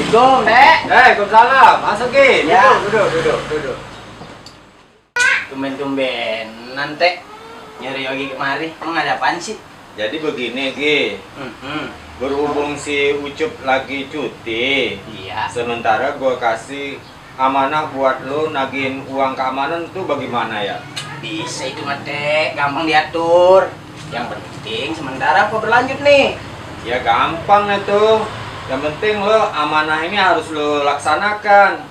Assalamualaikum, Dek. Waalaikumsalam. Masuk, Ki. Ya. Duduk. Tumben-tumbenan, Teh. Nyari Yogi kemari. Emang ada apaan sih? Jadi begini, Ki. Berhubung si Ucup lagi cuti, Iya. sementara gua kasih amanah buat lo nagihin uang keamanan tuh bagaimana ya? Bisa itu mah, Teh. Gampang diatur. Yang penting sementara apa berlanjut nih? Ya gampang itu. Yang penting lo amanah ini harus lo laksanakan.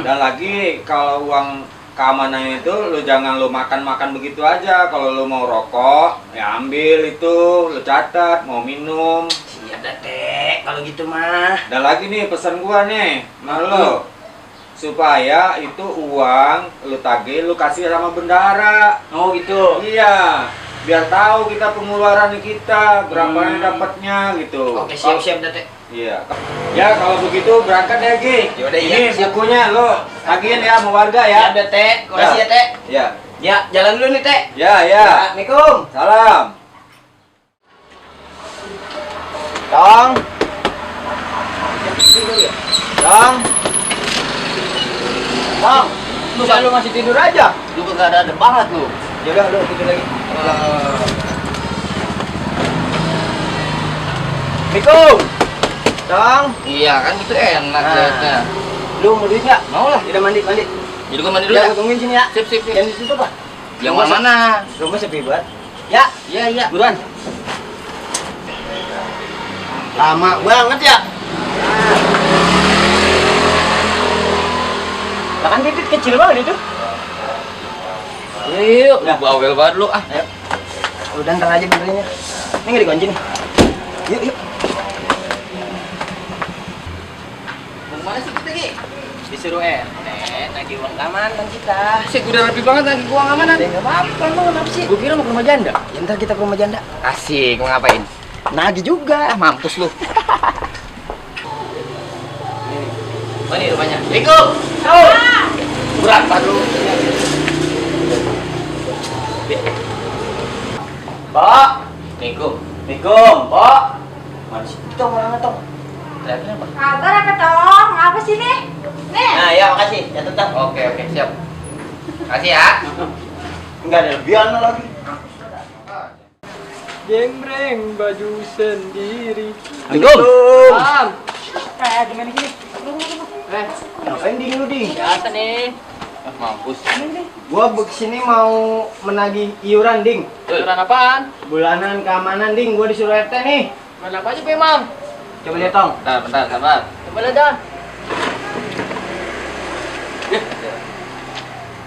Dan lagi kalau uang keamanan itu lo jangan lo makan begitu aja. Kalau lo mau rokok, ya ambil itu, lo catat, mau minum. Iya dah, Teh. Kalau gitu mah. Dan lagi nih pesan gua nih, sama lo. Supaya itu uang lo tagih lo kasih sama bendahara. Oh gitu. Iya, biar tahu kita pengeluaran kita berapa yang dapatnya gitu. Oke, siap-siap dah, Teh. Iya. Ya kalau begitu berangkat ya, Ki. Yaudah, Ini iya. bukunya lo tagihin ya sama warga ya. Ya udah, Teh. Makasih ya, Teh. Ya. Ya, jalan dulu nih, Teh. Ya. Assalamualaikum. Salam. Tong. Tong. Lu masih tidur aja? Lu kagak ada banget lu. Yaudah, lu tidur lagi. Assalamualaikum. Tong. Iya kan itu enak Nah. liatnya. Lu mau duit nggak? Mau lah. Udah mandi. Jadi gua mandi dulu Ya, ya. aku tungguin sini ya. Sip. Yang di situ, Pak. Yang mana? Rumah sepi banget. Ya, Iya. buruan. Lama banget ya. Lah kan titik kecil banget itu. Yuk, Udah. bawel banget lu ah. Ayo. Udah ntar aja benernya. Ini nggak dikunci nih. Yuk. Mau kemana sih kita, Ki? Disuruh RT nagih uang keamanan kita. Sih, udah rapi banget lagi gua ngamanan. Ya nggak apa-apa, emang kenapa sih? Gua kira mau ke rumah janda. Ya, ntar kita ke rumah janda. Asik, mau ngapain? Nagih juga. Ah, mampus lu. Oh, ini rumahnya. Assalamualaikum. Berapa lu? Pak. Assalamualaikum. Pak. Mana sih? Tong, orangnya Tong. Teriaknya apa? Kabar apa dong? Apa sih nih? Nih. Nah, ya makasih. Ya tetap. Oke, siap. Kasih ya. Enggak ada lebihan lagi. Jembreng baju sendiri. Assalamualaikum. Am, Gimana gini? Ngapain ding lu ding? biasa nih. Ah, mampus. Gua kesini mau menagih iuran ding. Ukuran apaan? Bulanan keamanan ding. Gua disuruh RT nih. Mana apa aja, Pak Imam? Coba lihat Tong. Bentar, sabar. Coba lihat dah.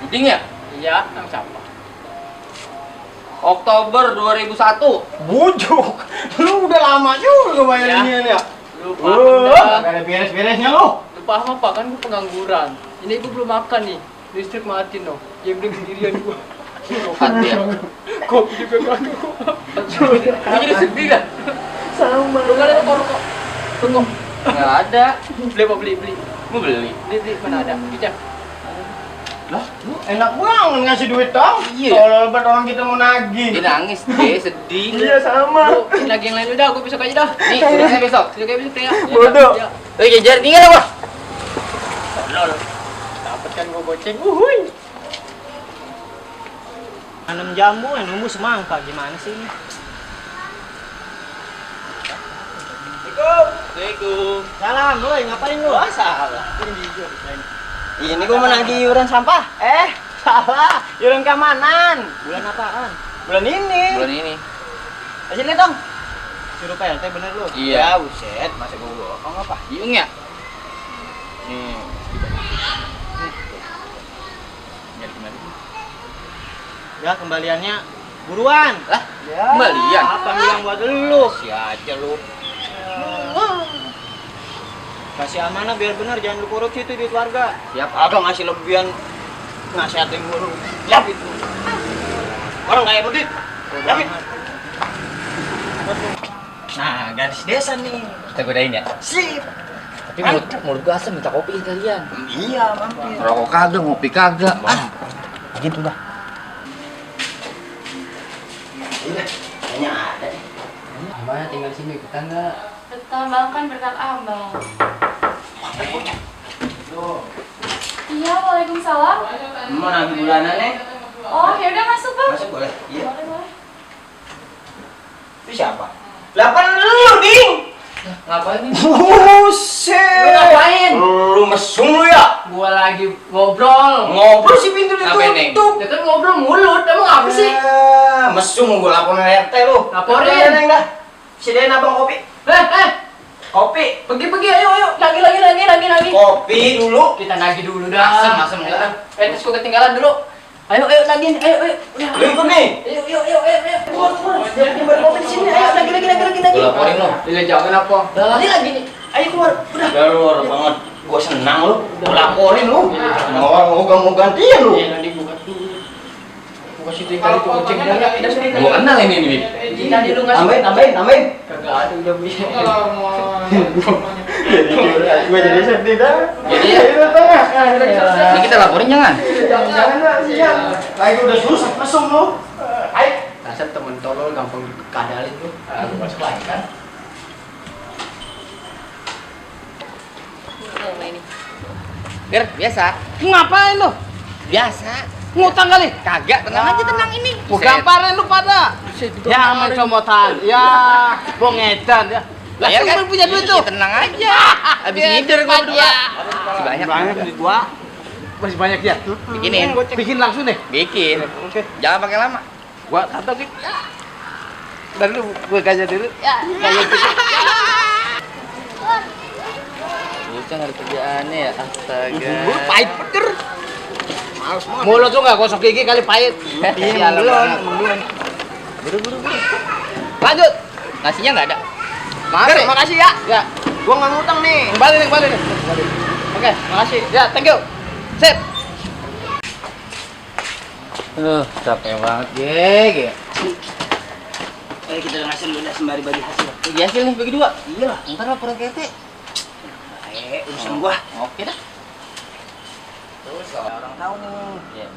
Penting ya? Iya, nama siapa? Oktober 2001. Bujuk. Lu udah lama juga bayarinnya ya. Lu paham dah. Gak ada beres-beresnya lu. Lu paham apa? Kan gua pengangguran. Ini gua belum makan nih. Listrik mati no. Jembreng sendirian gua. Hati ya. Kopi juga gak ada. Lu jadi sedih kan? Sama. Lu kan ada rokok. Tunggu. Nggak ada. Beli apa beli? Mau beli. Beli mana ada? Kita. Lah, lu enak banget ngasih duit Tong. Iya. Kalau lebat orang kita mau nagih. Dia nangis deh, sedih. Iya sama. Lu lagi yang lain udah, gua besok aja dah. Nih, udah saya besok. Besok aja besok ya. Bodoh. Ya. Kejar tinggal apa? Lol. Dapat kan gua goceng. Uhuy. Nanam jambu, nunggu semangka gimana sih ini? Assalamualaikum. Salam, lu ngapain lu? Salah. Ini gua mau nagih iuran sampah. Salah. Iuran keamanan. Bulan apaan? Bulan ini. Bulan ini. Kasih lihat dong. Suruh PLT bener lu? Iya. Ya, buset. Masa gua bohong apa? Bingung ya? Nih. Biar gimana? Ya, kembaliannya buruan. Lah, Ya. kembalian? Apa bilang buat lu? Si aja lu. Kasih amanah biar bener, jangan lu korupsi itu duit warga. Siap. Agak ngasih lebihan nasihatin guru. Siap itu. Orang kayak begitu. Siap itu. Nah, gadis desa nih. Kita godain ya? Sip. Tapi mulut gua asem, minta kopi kalian. Iya, mampir. Rokok kagak, ngopi kagak. Gitu dah. Iya, kayaknya ada deh. Abang tinggal di sini, kita enggak? Betul, Bang, kan berkat abang. Iya, waalaikumsalam. Mau nagih bulanan nih? Oh, ya udah masuk bang. Masuk boleh? Iya. Boleh. Itu siapa? 8 lu, Ding! Ngapain nih? Buset! Lu ngapain? Lu mesum lu ya? Gua lagi ngobrol. Ngobrol sih pintu Ngapain, Neng? ditutup. Ya kan ngobrol mulut, emang apa sih? Mesum gua laporin RT lu. Laporin. Neng dah. Sediain abang kopi. Kopi. Pergi, ayo, lagi. Kopi dulu. Kita nagih dulu dah. Masem, enggak. Terus gua ketinggalan dulu. Ayo, nagih, ayo. Udah. Lu ikut nih. Ayo. Keluar. Jangan nyimpen kopi di sini. Ayo, lagi. Gua laporin lo. Lila jangan apa? Lagi nih. Ayo keluar. Udah. Galor banget. Gua senang lu. Gua laporin lu. Orang mau gantian lu. Iya, nanti gua dulu. Gua kasih tiga itu kucing dah. Udah sini. Gua kenal ini nih. Tadi lu ngasih. Tambahin. Kagak ada udah bisa. Gua jadi sedih dah. Jadi ya. Ini kita laporin jangan. Jangan. Lagi udah susah mesum lu. Ayo. Dasar temen tolol gampang dikadalin lu. Lu masuk lagi kan? Ger, biasa. Ngapain lu? Biasa. Ngutang kali? Kagak, tenang aja tenang ini. Gua gamparin lu pada. Ya macam-macam. Ya, bongedan ya. Lah Bayar kan kan? punya duit tuh. Tenang aja. Habis ngider gua berdua. Masih banyak. Banyak duit gua. Masih banyak ya? Bikinin. Bikin langsung deh. Bikin. Oke. Jangan pakai lama. Gua kata sih. Dan lu gua gajah dulu. Ya, gajah dulu. Bocah ada kerjaannya ya. Astaga. Gua pahit bener. Males banget. Mulut lu enggak gosok gigi kali pahit. Iya, belum. Buru. Lanjut. Nasinya nggak ada. Makasih, makasih ya. Ya. Gua nggak ngutang nih. Kembali nih. Oke, makasih. Ya, thank you. Sip. Capek banget, Geg. Ayo kita ngasih dulu dah sembari bagi hasil. Bagi hasil nih, bagi dua. Iya lah. Ntar laporan ke RT. Urusan gua. Oke dah. Terus orang tahu nih. Iya.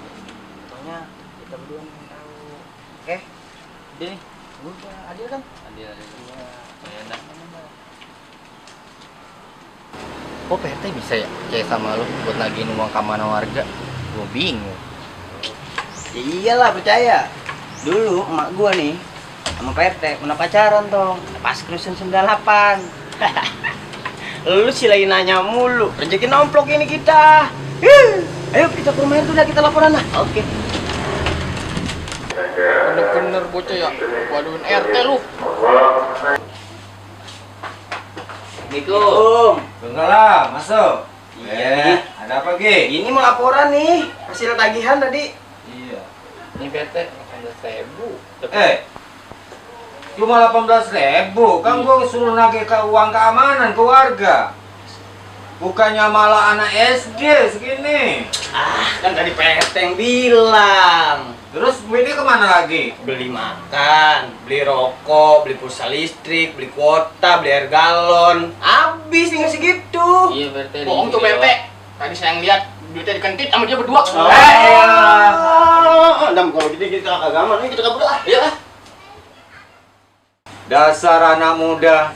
Pokoknya kita berdua nih tahu. Oke. Dia nih. Udah adil kan? Adil. Enak. Kok PRT bisa ya percaya sama lu buat nagihin uang keamanan warga? Gua bingung. Ya iyalah percaya. Dulu emak gua nih sama PRT pernah pacaran toh. Pas kerusuhan 98. Lu sih lagi nanya mulu. Rezeki nomplok ini kita. Ayo kita ke rumah itu dah kita laporan lah. Oke. Bener-bener bocah ya. Waduhin RT lu. Assalamualaikum. Bentar masuk. Iya. Ada apa, Gi? Ini mau laporan nih hasil tagihan tadi. Iya. Ini PT 18.000. Cuma 18.000, kan gua suruh nagih ke uang keamanan ke warga. Bukannya malah anak SD segini. Kan tadi PRT yang bilang. Terus duitnya kemana lagi? Beli makan, beli rokok, beli pulsa listrik, beli kuota, beli air galon. Habis tinggal segitu. Iya PT. Bohong tuh PRT. Tadi saya ngeliat duitnya dikentit sama dia berdua. Dam kalau gitu kita agama nih kita kabur lah. Iya lah. Dasar anak muda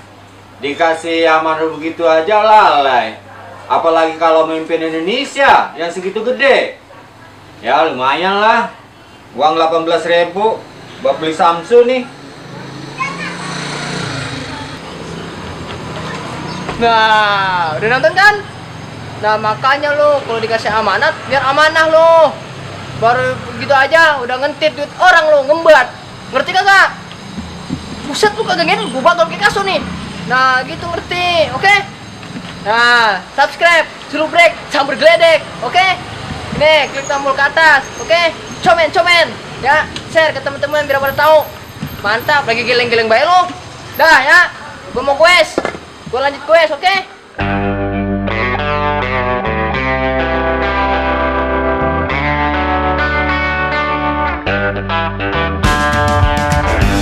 dikasih amanah begitu aja lalai. Apalagi kalau memimpin Indonesia yang segitu gede. Ya lumayan lah. Uang 18.000 buat beli Samsung nih. Nah, udah nonton kan? Nah, makanya lo kalau dikasih amanat, biar amanah lo. Baru begitu aja udah ngentit duit orang lo, ngembat. Ngerti kagak? Buset lu kagak ngedit, gua bakal kayak kaso nih. Nah, gitu ngerti, oke? Nah, subscribe, celubrek, campur geledek, oke? Nih, klik tombol ke atas, oke? Komen, ya, share ke teman-teman biar pada tahu. Mantap, lagi geleng-geleng bae lo. Dah ya, gua mau quest. Gua lanjut quest, oke?